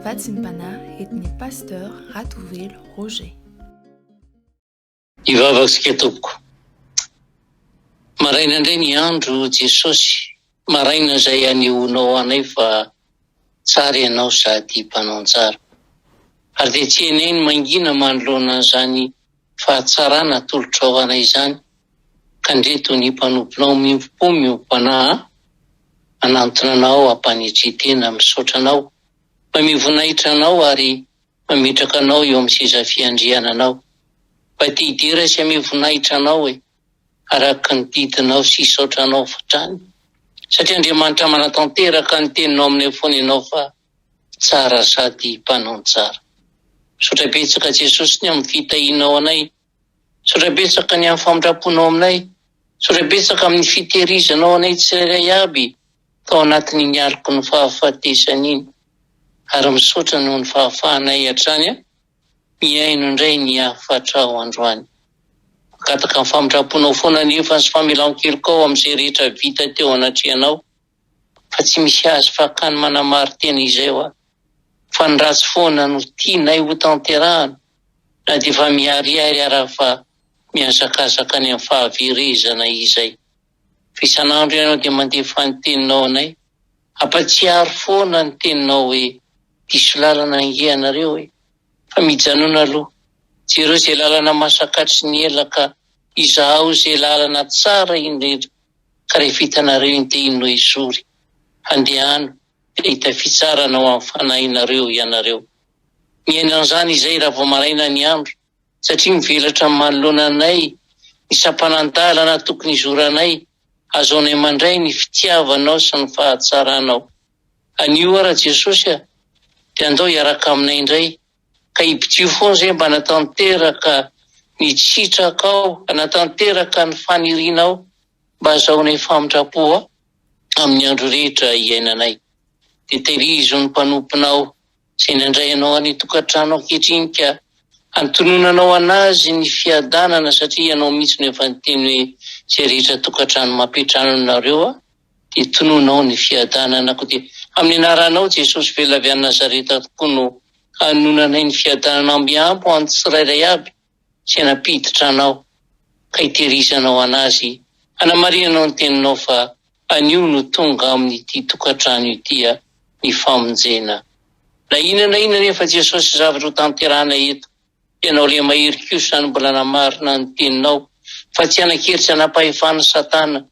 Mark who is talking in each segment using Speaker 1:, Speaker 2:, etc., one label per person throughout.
Speaker 1: Vatsim-panahy entin'ny Pasteur Ratovelo Roger.
Speaker 2: Hivavaka isika tompoko. Maraina indray ny andro Jesosy, maraina izay anehoanao anay fa tsara ianao sady mpanao ny tsara. Ary dia tsy hainay ny mangina manoloana an'izany fahatsarana atolotrao anay izany, ka ndreto ny mpanomponao miombom-po miombom-panahy manantona anao am-panetren-tena misaotra anao, mamehy voninahitra anao ary mametraka anao eo amin'ny seza fiandriananao. Mba te hidera sy hamehy voninahitra anao e, araka ny didinao sy hisaotra anao hatrany, satria Andriamanitra manatanteraka ny teninao aminay foana ianao fa tsara sady mpanao ny tsara. Misaotra betsaka Jesosy ny amin'ny fitahianao anay. Misaotra betsaka ny amin'ny famindram-ponao aminay. Misaotra betsaka amin'ny fitehirizanao anay tsirairay aby tao anatin'iny aloky ny fahafatesana iny. Ary misaotra noho ny fahafahanay hatrany mihaino indray ny hafatrao androany. Mangataka ny famindram-ponao foana anefa sy famelan-kelokao amin'izay rehetra vita teo anatrehanao. fa tsy misy azo fakany manamari-tena izay hoa, fa ny ratsy foana no tianay ho tanterahana na dia efa miharihary ara fa mihazakazaka any amin'ny fahaverezana izay. Fa isan'andro ianao dia mandefa ny teninao anay, hampatsiaro foana ny teninao hoe diso lalana ange ianareo e! Fa mijanona aloha, jereo izay lalana masakatry ny ela ka izahao izay lalana tsara indrindra ka rehefa hitanareo iny dia iny no esory. Handehano dia hahita fitsarana ao amin'ny fanahinareo ianareo. Miaina an'izany izay raha vao maraina ny andro, satria mivelatra manoloana anay ny sampanan-dalana tokony hizoranay, ahazoanay mandray ny fitiavanao sy ny fahatsaranao. Anio ara Jesosy a, dia andao hiaraka aminay indray Ka ibitio foana izay mba hanatanteraka ny sitrakao, hanatanteraka ny fanirianao mba hazahoanay famindram-po amin'ny andro rehetra iainanay. Dia tehirizo ny mpanomponao izay nandray anao any an-tokantrano ankehitriny ka antononanao an'azy ny fiadanana satria ianao mihitsy no efa niteny hoe izay rehetra tokantrano mampiantrano anareo dia tononao ny fiadanana koa dia amin'ny anaranao Jesosy velona avy any Nazareta tokoa no hanononanay ny fiadanana ambiampy ho an'ny tsirairay aby izay nampiditra anao ka hitehirizanao anazy hanamarinanao ny teninao fa anio no tonga amin'ity tokantrano ity ny famonjena na inona na inona anefa Jesosy zavatra ho tanterahana eto Ianao ilay mahery kosa no mbola namarina ny teninao fa tsy hanan-kery tsy hanam-pahefana Satana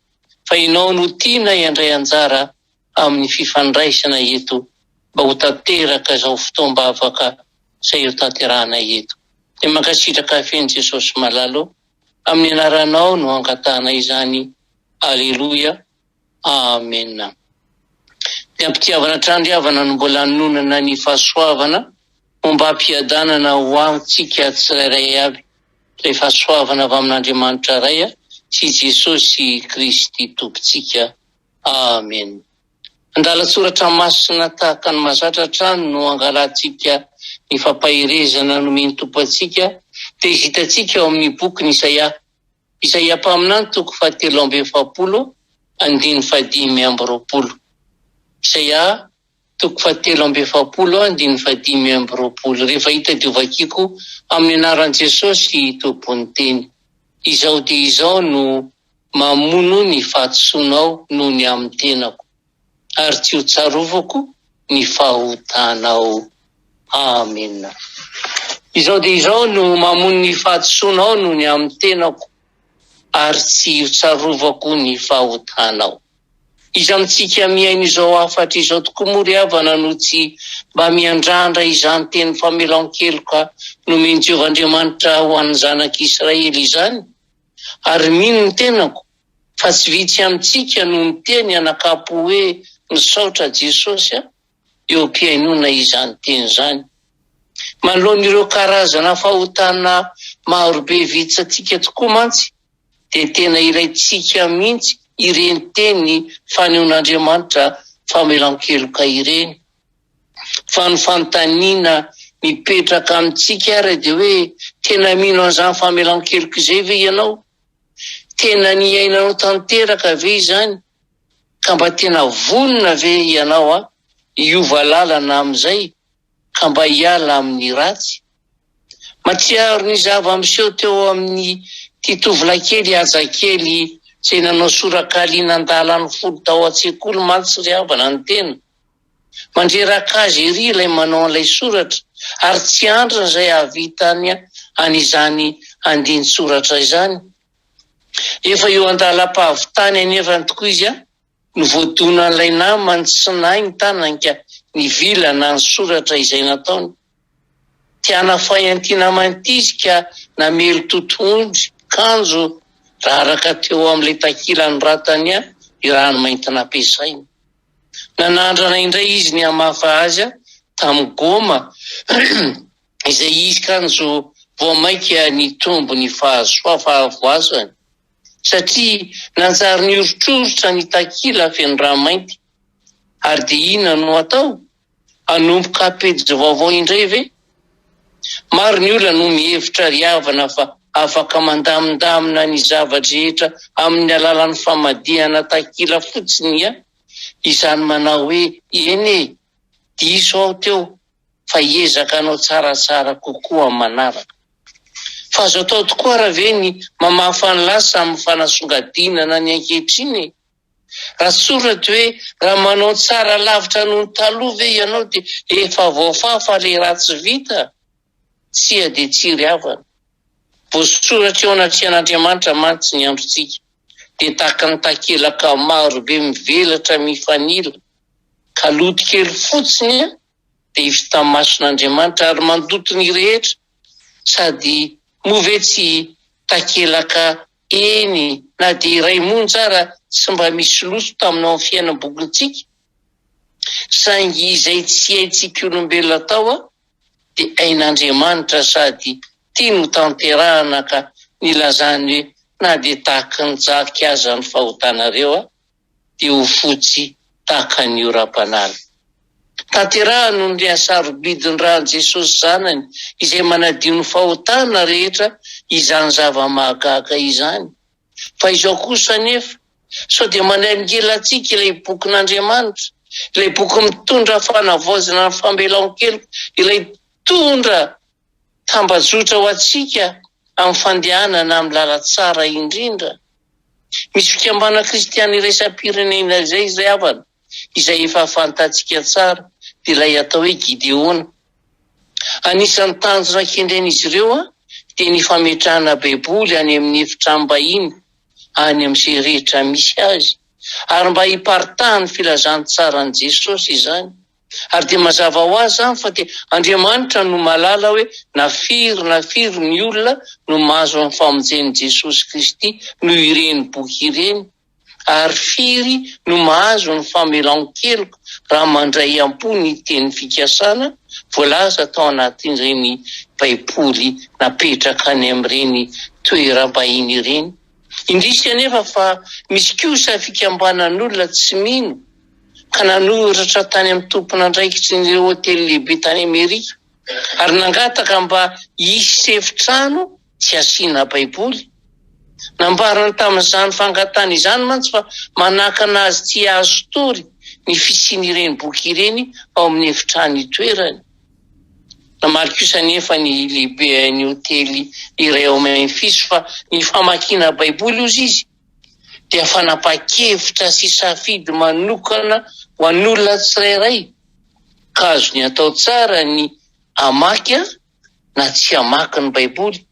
Speaker 2: fa ianao no tianay handray anjara amin'ny fifandraisana eto mba ho tanteraka izao fotoam-bavaka izay ho tanterahanay eto. Dia mankasitraka feno Jesosy malala ô, amin'ny anaranao no angatahanay izany. Aleloia. Amena. Dia am-pitiavana hatrany ry havana no mbola hanononana ny fahasoavana ombam-piadanana ho antsika tsirairay avy. Ilay fahasoavana avy amin'Andriamanitra Ray sy Jesosy Kristy Tompontsika. Amena. Andalan-tsoratra masina tahaka ny mahazatra hatrany no angalantsika ny fampaherezana nomen'ny Tompo antsika, dia izy hitantsika ao amin'ny bokin'i Isaia. Isaia mpaminany toko fahatelo amby 40 andininy fahadimy amby 20. Isaia Toko fahatelo amby 40 andininy fahadimy amby 20 Rehefa hita dia hovakiko amin'ny anaran'i Jesosy Tompon'ny teny. Izao dia izao no mamono ny fahadisoanao noho ny amin'ny tenako, ary tsy ho tsarovako ny fahotanao. Amena. Izao dia izao no mamono ny fahadisoanao noho ny amin'ny tenako, ary tsy ho tsarovako ny fahotanao. Iza amintsika mihaino izao hafatra izao tokoa moa ry havana no tsy mba miandrandra izany teny famelan-keloka nomen'i Jehovah Andriamanitra ho an'ny zanak'Israely izany? Ary mino ny tenako fa tsy vitsy amintsika no miteny anakapo hoe misaotra Jesosy a! eo am-pihainoana izany teny izany. Manoloana ireo karazana fahotana marobe vitsantsika tokoa mantsy dia tena ilaintsika mihitsy ireny teny fanehoan'Andriamanitra famelan-keloka ireny. Fa ny fanontaniana mipetraka amintsika ary dia hoe tena mino an'izany famelan-keloka izay ve ianao? Tena niainanao tanteraka ve izany? Ka mba tena vonona ve ianao hiova lalana amin'izay? ka mba hiala amin'ny ratsy? Mahatsiaro ny zava-miseho teo amin'ity tovolahy kely Haja kely izay nanao sora-kaliana an-dalan'ny folo tao an-tsekoly mantsy ry havana ny tena. Mandreraka azy ery ilay manao an'ilay soratra ary tsy andriny izay hahavitany an'izany andinin-tsoratra izany. Efa eo an-dalam-pahavitany anefa tokoa izy no voadonan'ilay namany tsy nahay ny tanany ka nivilana ny soratra izay nataony. Te hanafay an'ity namany ity izy ka namely totohondry kanjo raraka teo amin'ilay takila noratany ny ranomainty nampiasainy. Nanandrana indray izy ny hamafa azy tamin'ny goma izay izy kanjo vao mainka nitombo ny fahavoazany satria nanjary nioritroritra ny takila feno ranomainty. Ary dia inona no atao? Hanomboka pejy vaovao indray ve? Maro ny olona no mihevitra ry havana fa afaka mandamindamina ny zava-drehetra amin'ny alalan'ny famadihana takila fotsiny izany manao hoe eny e, diso aho teo fa hiezaka hanao tsaratsara kokoa amin'ny manaraka. Fa azo atao tokoa ara ve ny mamafa ny lasa amin'ny fanasongadinana ny ankehitriny e? Raha tsorina dia hoe raha manao tsara lavitra noho ny taloha ve ianao dia efa voafafa ilay ratsy vita? Tsia dia tsia ry havana. Voasoratra eo anatrehan'Andriamanitra mantsy ny androntsika dia tahaka ny takelaka maro be mivelatra mifanila ka loto kely fotsiny dia hita mason'Andriamanitra ary mandoto ny rehetra sady moa ve tsy takelaka Eny, na dia iray monja ara tsy mba misy loto tamin'ny ao amin'ny fiainam-bokintsika, saingy izay tsy haintsika olombelona atao dia hain'Andriamanitra sady tiany ho tanterahana ka nilazany hoe na dia tahaka ny jaky aza ny fahotanareo dia ho fotsy tahaka ny oram-panala. Tanterahany noho ny hasarobidin'ny ran'i Jesosy Zanany izay manadio ny fahotana rehetra izany zava-mahagaga izany. Fa izao kosa anefa, sao dia manelingela antsika ilay bokin'Andriamanitra, ilay boky mitondra fanavaozana ny famelan-keloka, ilay mitondra tambajotra ho antsika amin'ny fandehanana amin'ny lalantsara indrindra. Misy fikambanana kristiana iraisam-pirenena izay ry havana, izay efa fantatsika tsara, dia ilay atao hoe Gideona. Anisan'ny tanjona kendren'izy ireo dia ny fametrahana Baiboly any amin'ny efitranom-bahiny any amin'izay rehetra misy azy, ary mba hiparitahan'ny filazantsaran'i Jesosy izany. Ary dia mazava ho azy izany fa dia Andriamanitra no mahalala hoe na firy na firy ny olona no mahazo ny famonjen'i Jesosy Kristy noho ireny boky ireny, ary firy no mahazo ny famelan-keloka raha mandray am-po ny teny fikasana voalaza tao anatin'ireny Baiboly napetraka any amin'ireny toeram-bahiny ireny. Indrisy anefa fa misy kosa fikambanan'olona tsy mino ka nanoratra tany amin'ny tompon'andraikitry ny hotely lehibe tany Amerika ary nangataka mba hisy efitrano tsy asiana Baiboly. Nambarany tamin'izany fangatahana izany mantsy fa manakana azy tsy hahazo tory ny fisian'ireny boky ireny ao amin'ny efitrano itoerany. Namaly kosa anefa ny lehiben'ny hotely iray ao Memphis fa ny famakiana Baiboly, hozy izy, dia fanapahan-kevitra sy safidy manokana ho an'olona tsirairay ka azony atao tsara ny hamaky na tsy hamaky ny Baiboly.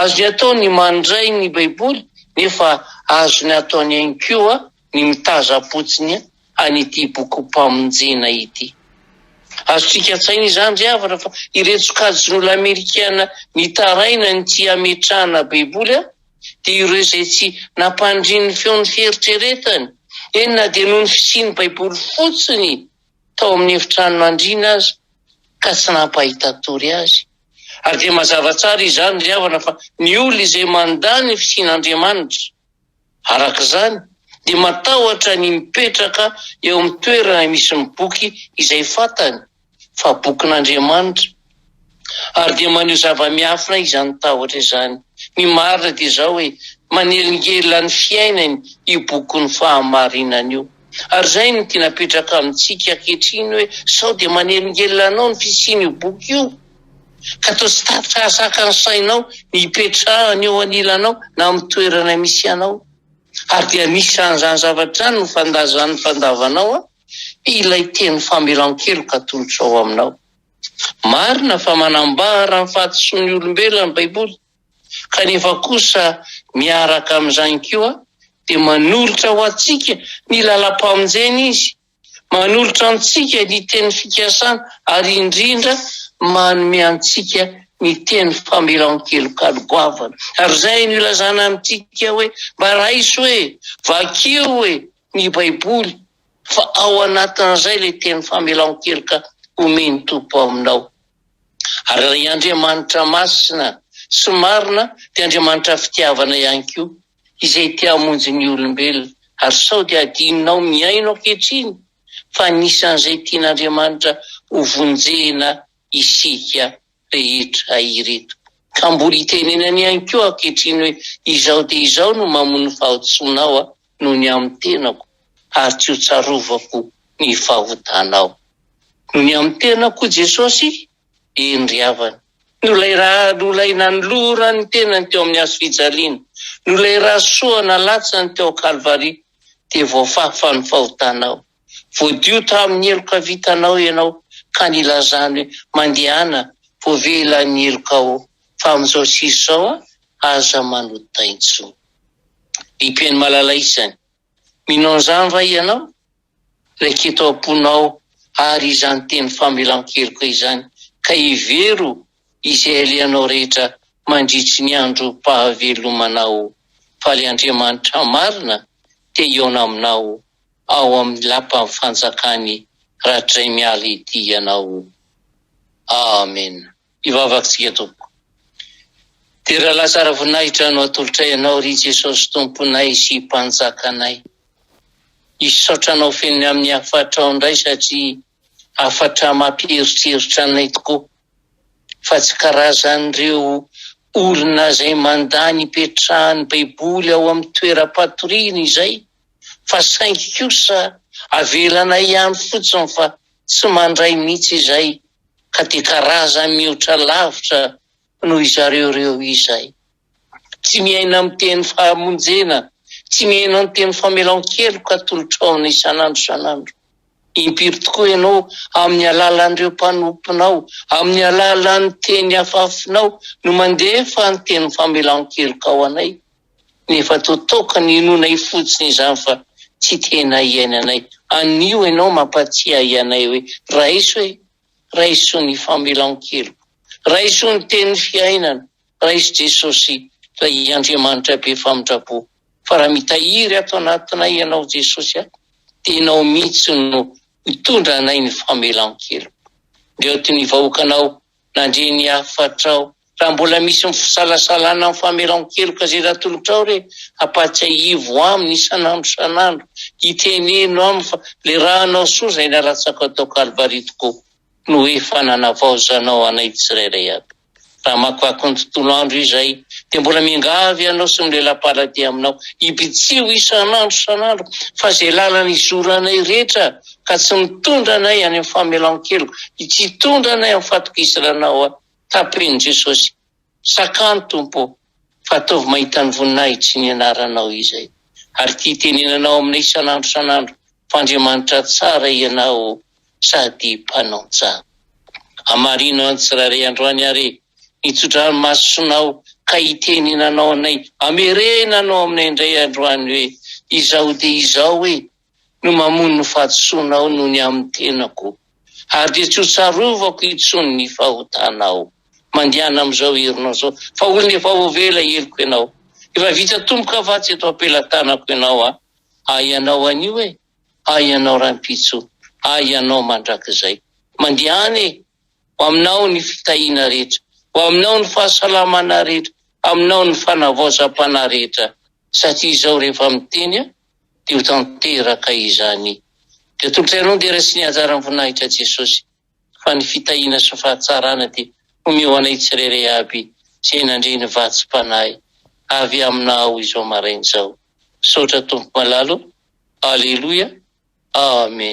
Speaker 2: Azony atao ny mandray ny Baiboly nefa azony ataony ihany koa ny mitazam-potsiny an'ity bokim-pamonjena ity. Azontsika an-tsaina izany ry havana fa ireto sokajin'olona amerikana nitaraina ny tsy hametrahana Baiboly dia ireo izay tsy nampandrin'ny feon'ny fieritreretany, eny na dia noho ny fisian'ny Baiboly fotsiny tao amin'ny efitrano nandriana aza, ka tsy nampahita tory azy. Ary dia mazava tsara izany ry havana fa ny olona izay mandà ny fisian'Andriamanitra, araka izany, dia matahotra ny mipetraka eo amin'ny toerana misy ny boky izay fantany fa bokin'Andriamanitra, ary dia maneho zava-miafina izany tahotra izany. Ny marina dia izao hoe, manelingelina ny fiainany io bokin'ny fahamarinana io. Ary izay no tiana apetraka amintsika ankehitriny hoe sao dia manelingelina anao ny fisian'io boky io ka toa tsy tapitra hahasaka ny sainao ny hipetrahany eo anilanao na amin'ny toerana misy anao. Ary dia anisan'izany zavatra izany no fandazan'ny fandavanao ilay teny famelan-keloka atolotrao aminao. Marina fa manambara ny fahadisoan'ny olombelona ny Baiboly, kanefa kosa miaraka amin'izany koa dia manolotra ho antsika ny lalam-pamonjena izy, manolotra antsika ny teny fikasana ary indrindra manome antsika ny teny famelan-keloka goavana. Ary izay no ilazana amintsika hoe mba raiso e, vakio e ny Baiboly fa ao anatin'izay ilay teny famelan-keloka omen'ny Tompo aminao. Ary ilay Andriamanitra masina sy marina dia Andriamanitra fitiavana ihany koa, izay te hamonjy ny olombelona. Ary sao dia adinonao mihaino ankehitriny fa anisan'izay tian'Andriamanitra ho vonjena isika rehetra ireto. Ka mbola itenenany ihany koa ankehitriny hoe, Izao dia izao no mamono ny fahadisoanao aho noho ny amin'ny tenako, ary tsy ho tsarovako ny fahotanao. Noho ny amin'ny tenako hoy Jesosy, eny ry havana, noho ilay ra, noho ilay nanolorany ny tenany teo amin'ny hazo fijaliana, noho ilay ra soa nalatsany teo Kalvary, dia voafafa ny fahotanao. Voadio tamin'ny heloka vitanao ianao ka nilazany hoe, Mandehana, voavela ny helokao, fa amin'izao sisa izao aza manota intsony. Ry mpihaino malala isany, mino an'izany va ianao? Raiketo am-ponao àry izany teny famelan-keloka izany, ka hevero izay alehanao rehetra mandritry ny androm-pahavelomanao, fa ilay Andriamanitra marina te hihaona aminao ao amin'ny lapan'ny fanjakany rahatrizay miala ety ianao. Amena. Hivavaka isika tompoko. Dera laza ary voninahitra no atolotray Anao ry Jesosy Tomponay sy Mpanjakanay. Hisaotra Anao feno ny amin'ny hafatrao indray satria hafatra mampieritreritra anay tokoa fa tsy karazan'ireo olona izay mandà ny hipetrahan'ny Baiboly ao amin'ny toeram-patoriana izay fa saingy kosa avelanay ihany fotsiny fa tsy mandray mihitsy izay ka dia karazany mihoatra lavitra noho izareo ireo izay. Tsy miaina amin'ny teny famonjena, tsy miaina amin'ny teny famelan-keloka atolotrao anay isan'andro isan'andro. Impiry tokoa ianao amin'ny alalan'ireo mpanomponao, amin'ny alalan'ny teny afafinao no mandefa ny teny famelan-keloka ho anay, nefa toa tokony inoanay fotsiny izany fa tsy tena iainanay. Anio ianao mampatsiahy anay hoe raiso e, raiso ny famelan-keloka, raiso ny teny fiainana, raiso Jesosy ilay Andriamanitra be famindram-po. Fa raha mitahiry ato anatinay ianao Jesosy a, dia ianao mihitsy no mitondra anay ny famelan-keloka. Ndreo toy ny vahoakanao nandre ny hafatrao. Raha mbola misy fisalasalana amin'ny famelan-keloka izay natolotrao re, ampahatsiahivo aminy isan'andro isan'andro, iteneno aminy fa ilay rànao soa izay nalatsakao tao Kalvary tokoa no efa nanavaozanao anay tsirairay avy. Raha hamakivaky ny tontolo andro izay, dia mbola miangavy anao sy milela-paladia aminao, ibitsiho isan'andro isan'andro fa izay lalana izoranay rehetra ka tsy mitondra anay any amin'ny famelan-keloka, tsy hitondra anay amin'ny fatokisana Anao aho. Tapen'i Jesosy. Sakano, Tompo ô, fa ataovy mahita ny voninahitry ny anaranao izay. Ary tia hitenenanao aminay isan'andro isan'andro fa Andriamanitra tsara Ianao sady mpanao tsara. Hamarino ny tsirairay androany ary e! Ny tsodranomasonao ka hitenenanao anay, hamerenanao aminay indray androany hoe, Izao dia izao e! No mamono ny fahadisoanao noho ny amin'ny tenako, ary dia tsy ho tsarovako intsony ny fahotanao. Mandehana amin'izao herinao izao, fa olona efa voavela heloka ianao. Efa vita tomboka va tsy eto am-pelatanako ianao a? Ahy ianao anio e! Ahy ianao rahampitso, ahy ianao mandrakizay. Mandehana e! Ho aminao ny fitahiana rehetra, ho aminao ny fahasalamana rehetra, aminao ny fanavaozam-panahy rehetra, satria izao rehefa miteny aho dia ho tanteraka izany. Dia atolotray anao ny dera sy ny haja ary ny voninahitra Jesosy, fa ny fitahiana sy ny fahatsarana dia omeo anay tsirairay aby izay nandre ny vatsim-panahy avy aminao izao maraina izao. Misaotra Tompo malala o. Aleloia. Amen.